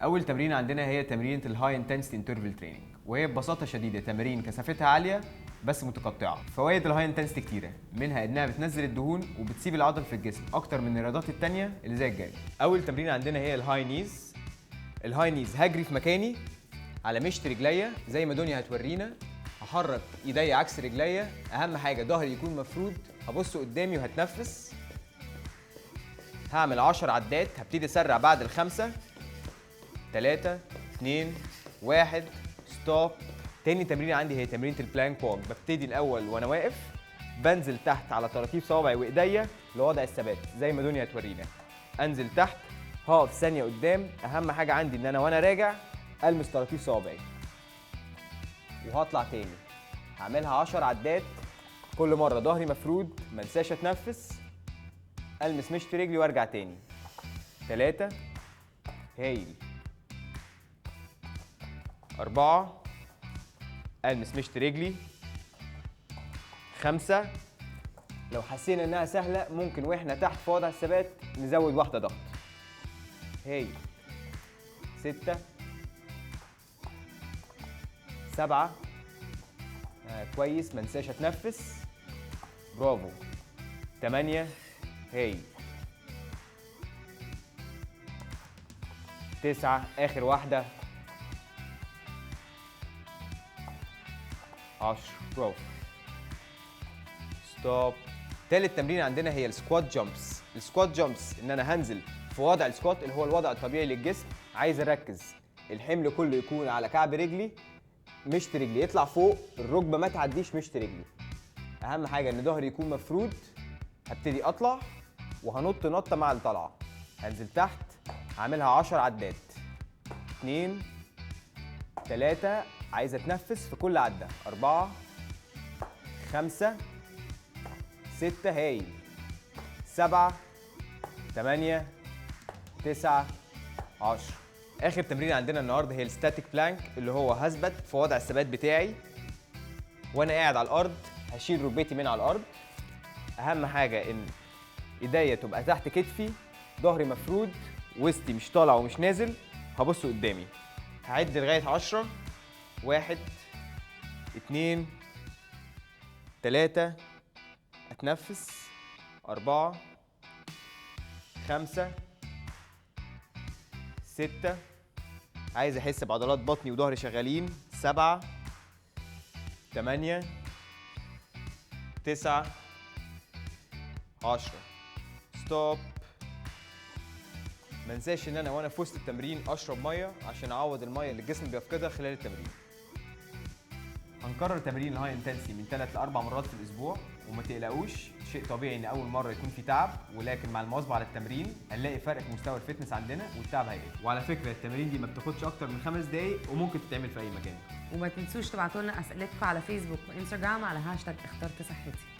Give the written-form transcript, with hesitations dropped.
اول تمرين عندنا هي تمرينه ال high intensity interval training، وهي ببساطة شديدة تمارين كثافتها عالية بس متقطعه. فوائد ال high intensity كتيرة، منها انها بتنزل الدهون وبتسيب العضل في الجسم اكتر من الرياضات التانية اللي زي الجري. اول تمرين عندنا هي ال high knees. ال high knees هجري في مكاني على مشط رجليا زي ما دنيا هتورينا، هحرك ايديا عكس رجليا، اهم حاجة ظهري يكون مفرود، هبص قدامي وهتنفس. هعمل 10 عدات، هبتدي اسرع بعد الخمسة. 3 2 1 stop. تاني تمرين عندي هي تمرينة ال plank walk. ببتدي الاول وانا واقف، بنزل تحت على طراطيف صوابعي وايديا لوضع الثبات زي ما دنيا هتورينا. انزل تحت، هقف ثانية قدام، اهم حاجة عندي ان انا وانا راجع المس طراطيف صوابعي، وهطلع تاني. هعملها 10 عدات، كل مرة ظهري مفرود، ما انساش اتنفس، المس مشط رجلي وارجع تاني. 3 هايل، 4 المس مشط رجلي، 5. لو حسينا انها سهلة ممكن واحنا تحت في وضع الثبات نزود واحدة ضغط. هايل، 6 7 كويس، ما انساش اتنفس، برافو. 8 هايل، 9 اخر واحدة، 10 برافو، stop. تالت تمرين عندنا هي ال squat jumps. ال squat jumps ان انا هنزل في وضع ال squat اللي هو الوضع الطبيعي للجسم، عايز اركز الحمل كله يكون على كعب رجلي، مشط رجلي يطلع فوق، الركبة ما تعديش مشط رجلي. اهم حاجة ان ظهري يكون مفرود. هبتدي اطلع وهنط نطه مع الطلعة، هنزل تحت، هعملها 10 عدات، 2 3، عايز اتنفس في كل عده، 4 5 6 هايل، 7 8 9 10. اخر تمرين عندنا النهارده هي ال static plank، اللي هو هثبت في وضع الثبات بتاعي وانا قاعد على الارض، هشيل ركبتي من على الارض. اهم حاجة ان ايديا تبقى تحت كتفي، ظهري مفرود، وسطي مش طالع ومش نازل، هبص قدامي. هعد لغاية 10، 1 2 3، اتنفس، 4 5 6، عايز احس بعضلات بطني وظهري شغالين، 7 8 9 10 stop. ما انساش ان انا وانا في وسط التمرين اشرب مية عشان اعوض المية اللي الجسم بيفقدها خلال التمرين. هنكرر تمرين ال high intensity من 3 ل 4 مرات في الاسبوع، وما تقلقوش، شيء طبيعي ان اول مرة يكون في تعب، ولكن مع المواظبة على التمرين هنلاقي فرق في مستوى ال fitness عندنا والتعب هيقل. وعلى فكرة التمارين دي ما بتاخدش اكتر من 5 دقايق وممكن تتعمل في اي مكان. وما تنسوش تبعتوا لنا اسئلتكم على فيسبوك وانستجرام على هاشتاج اخترت صحتي.